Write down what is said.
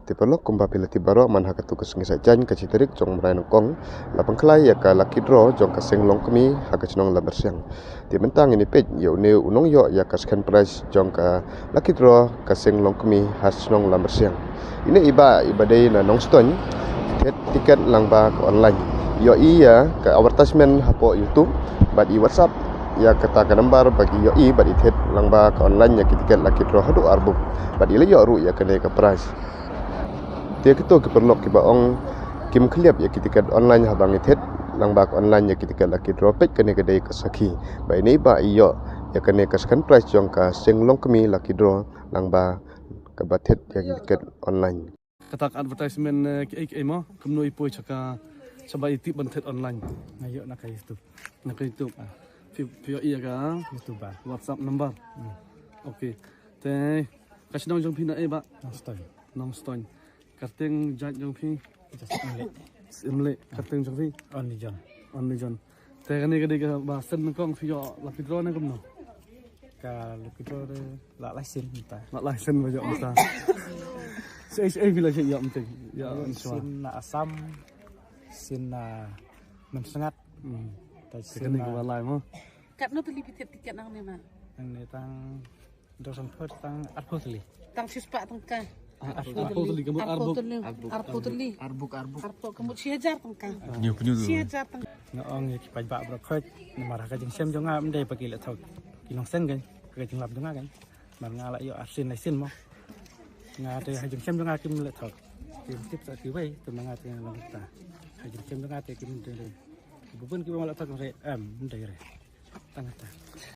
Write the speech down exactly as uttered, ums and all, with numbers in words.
Te paralok, kumba phi la tip baroh, man ha katu ka sngi Saitjaiñ, ka shi tarik jong u bnai nyngkong, la pynkhlaiñ ïa ka lucky draw jong ka seng longkmie ha ka shnong Lambersiang. Te mynta ngin ïa peit ïa une u nongïoh ïa ka second prize jong ka lucky draw ka seng longkmie ha shnong Lambersiang. Ine i bah iba dei na Nongstoiñ, thet tiket lyngba ka online. Ïohi ïa ka advertisement hapoh YouTube bad i WhatsApp ïa kata ka number ba ki ïohi bad i thet lyngba ka online ïa ki tiket lucky draw haduh ar bup. Bad i la ïoh ruh ïa kane ka prize. Te kito ki paralok kiba ong kim khlieh ïa ki tiket online haba ngi thet lyngba ka online ïa ki tiket lucky draw, peit kane ka dei ka sakhi ba ine i bah i ïoh ïa kane ka second prize jong ka seng longkmie lucky draw lyngba kaba thet ïa ki tiket online. Kata ka advertisement, eh, ki ei ki ei mo, kumno i poi sha ka, sha ba i tip ban thet online? Nga ïoh na ka YouTube. Na ka YouTube. Ah. Phi, phi ïohi ïa ka? YouTube ba. WhatsApp number. Hmm. Okay. Te ka shnong jong phi na ei bah? Nongstoiñ. Nongstoiñ. Kyrteng jait jong phi? Just Imlek. Imlek. Kyrteng jong phi? Only John. Only John. Te kane ka dei kaba shen nyngkong phi ïoh lucky draw ne kumno? Ka lucky draw de la lai sien mynta. La lai sien ba ïoh mynta. Sien, sien phi la ïoh mynta. Ïa, sien na Assam, sien na Mawsyngat. Hmm. Te kane kaba lai mo. Katno tylli phi thet tiket nangne ma? Nangne tang Dor Songphot tang arphew tylli. Tang shispah tyngka. Ah, arphew, arphew tylli, ka mut arphew tylli. Arphew tylli. Arbuk, arbuk. Arphew, ka mut shi hajar tyngka. Shi hajar tyngka. Nga ong ïa ki paidbah baroh khoit, namar ha ka jingshem jong nga ym dei ba ki leh thok. Ki nongseng kein, ha ka jinglap jong nga kein. Namar nga la ïoh arsien laisien mo. Nga te ha jingshem jong nga kim leh thok. Kim tip sa kiwei, te ma nga te nga long ta. Ha jingshem jong nga te kim dei. Bun kiba leh thok re, em, ym dei re. Tang ta.